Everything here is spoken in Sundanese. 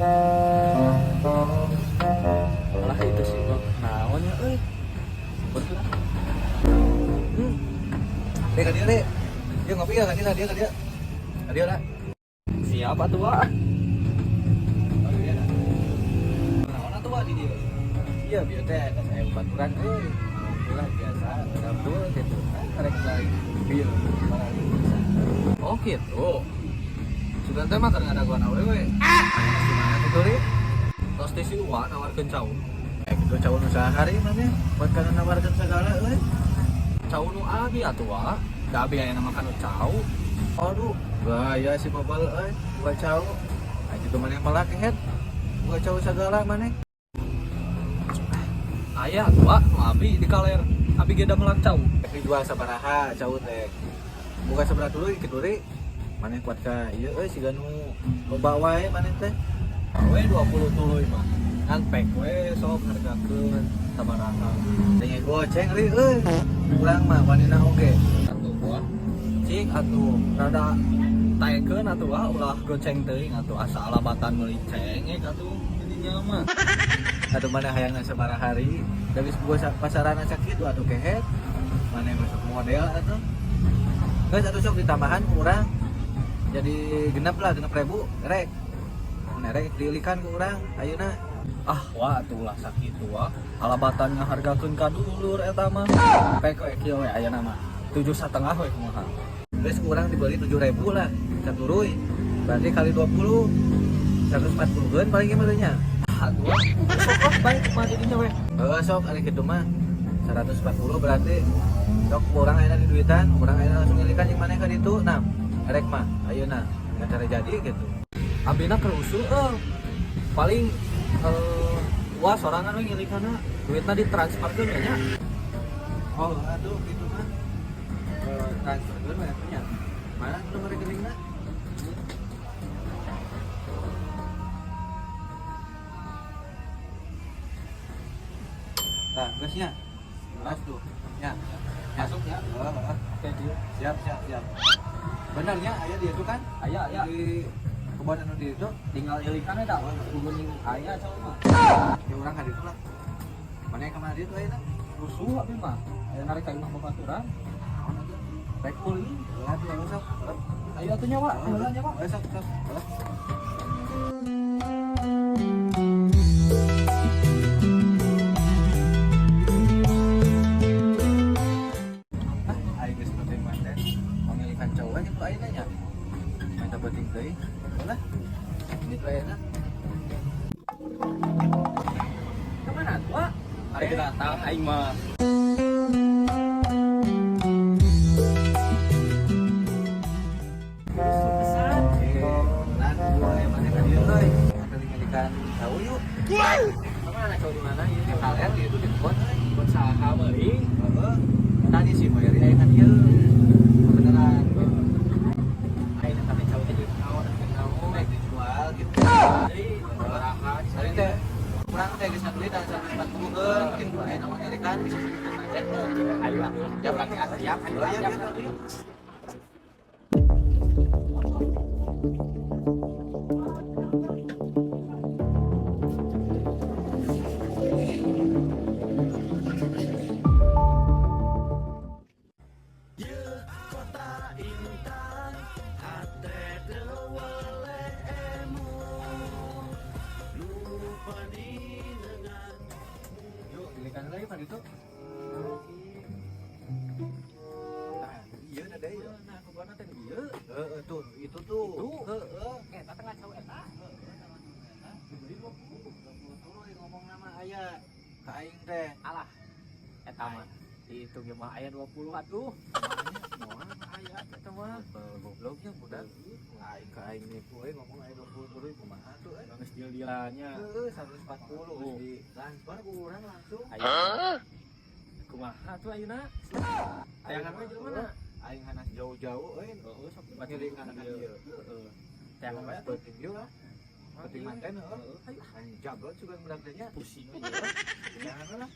Alah itu sih kok naon ya euy. Betul. Dek ka dieu, Dek. Ieu ngopi ya ka dieu, ka dieu, ka dieu. Ka dieu lah. Siapa tuh, Wak? Oh iya dah. Naon atuh Wak di dieu? Iya, bieu teh ada saya baturan euy. Ulah biasa, dapur gitu. Kan karek balik mobil. Oh gitu. Sugan teh mah keur ngadagoan awewe. Gimana tuh Turi? Tos teh si Uwa nawarkeun cau. Eh gitu cau nu sahari mana? Buat kana nawarkeun segala euy. Cau nu abi atuh, Wak. Da abi aya nama kanu cau. Aduh, gaya si Bobal euy, buka cau. Ah gitu mana yang melak kehet. Buka cau segala mana? Aya atuh, Wak, nu abi di kaler. Abi ge da melak cau. Rek dijual sabaraha cau teh. Buka sabaraha dulu kitu ri. Maneh kuat ka ieu euy siga nu loba wae maneh teh. We 20 tuluy mah. Ngan pek we sok hargakeun sabaraha. Teh goceng ri euy. Urang mah wanina oge. Atuh, Wak. Cik atuh rada taekeun atuh, Wak, ulah goceng teuing atuh asa alabatan meuli cengek atuh jadinya mah. Atuh maneh hayangna sabaraha hari. Da geus boga pasarana sakitu atuh kehet. Maneh masuk model atuh. Geus atuh sok ditambahan ku urang. Jadi genep lah, 6.000 rek. Mun erek diulikan ku urang ayeuna. Ah, wah atuh ulah sakitu, Wak. Alabatan ngahargakeun ka dulur eta mah. Pek we kieu we ayeuna mah. 7,5 we kumaha. Geus ku urang dibeli 7.000 lah saturuy. Berarti kali 20 140 geun paling ge nya. Ah, atuh, Wak. Sok lah bae kumaha jadinya we. Heeh sok ari kitu mah 140 berarti sok ku urang ayeuna di duitan, urang ayeuna langsung ngilikan jeung maneh ka ditu. Nah, erek mah ayeuna ngan cara jadi gitu. Abina keur usul euy. Paling wah sorangan we ngilikanna. Duitna ditransferkeun we nya. Oh, aduh gitu mah. Transfer geun we atuh nya. Mana nomor rekeningna? Nah, geus nya. Jelas tuh. Ya. Masuk ya. Heeh, heeh. Oke, deal. Siap, siap, siap. Benernya aya dia itu kan? Aya, aya. Di kebun anu di itu Tinggal ilikannya dah. Guguning aya cau mah. Ya urang ka ditu lah. Mana yang kamari itu ayeuna? Rusuh abi mah. Aya narik ka imah babaturan. Naon atuh? Rek ulin. Heeh, atuh atuh, sok. Ayo atuh nya, Wak. Heula nya, Wak. Heeh, sok, sok. Heeh. Ah, aing geus penting mah teh. Pemilikan cowok gitu ayeuna nya. Minta penting deui. Lah. Gitu ayeuna. Kemana tuh, Wak? Ari datang aing mah. Pesan. Nah, boleh mana ka dieu euy. Pemilikan cowok yuk. Kemana cau di mana ieu? Di kaler itu di kebon euy. Buat saha meuli? Heeh. Tadi sih bayar aya ka dieu. Beneran. Aing teh cau teh naon naon. Rek dijual gitu. Jadi sabaraha Tadi teh kurang teh geus duit dan 140 geun gitu aya nama ngelikan bisa segitu aja. Ayo atuh. Ya berarti siap, ayo Oh, iya, siap. iya, iya. Yuk, ilikan lagi Pak itu. Nah, iya ada ya. Nah, kebonna teh ieu. Heeh, tuh, itu tuh. Itu. Heeh. Eta teh ngacau eta. Dibeli 20. 20 tuluy ngomong nama aya ka aing teh. Alah. Eta mah. Itu ge mah aya 20 atuh. Moal aya eta mah. Gobloknya budak. Aing ka aing nipu euy ngomong aya 20 tuluy kumaha tuh euy. Geus deal-dealannya. Heeh, 140 geus di transfer ku urang langsung. Ayo. Kumaha tuh ayeuna? Tayangan we jelema mana? Aing hanas jauh-jauh euy. Heeh, sok Ngilikan ka dieu. Heeh. Tayangan we atuh. Penting yuk lah. Penting manten heeh. Heeh, ayo. Aing jablot juga budak teh nya. Pusing we. Jangan lah.